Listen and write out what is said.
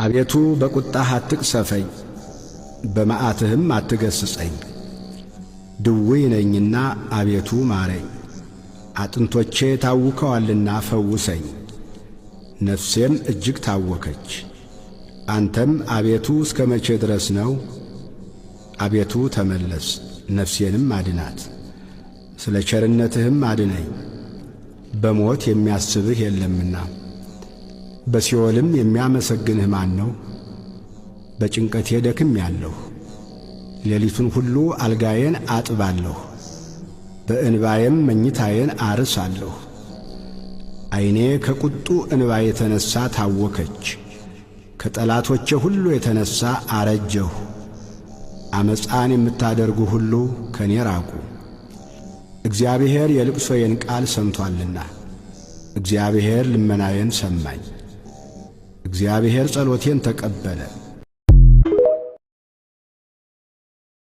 አቤቱ በቁጣህ አትቅሰፈኝ፣ በመዓትህም አትገሥጸኝ። ድውይ ነኝና አቤቱ ማረኝ፣ አጥንቶቼ ታውከዋልና ፈውሰኝ። ነፍሴም እጅግ ታወከች። አንተም አቤቱ እስከ መቼ ድረስ ነው? አቤቱ ተመለስ፣ ነፍሴንም አድናት፣ ስለ ቸርነትህም አድነኝ። በሞት የሚያስብህ የለምና በሲኦልም የሚያመሰግንህ ማን ነው? በጭንቀቴ ደክሜአለሁ፣ ሌሊቱን ሁሉ አልጋዬን አጥባለሁ፣ በእንባዬም መኝታዬን አርሳለሁ። ዐይኔ ከቁጡ እንባ የተነሣ ታወከች፣ ከጠላቶቼ ሁሉ የተነሣ አረጀሁ። ዓመፃን የምታደርጉ ሁሉ ከኔ ራቁ። እግዚአብሔር የልቅሶዬን ቃል ሰምቶአልና፣ እግዚአብሔር ልመናዬን ሰማኝ። እግዚአብሔር ጸሎቴን ተቀበለ።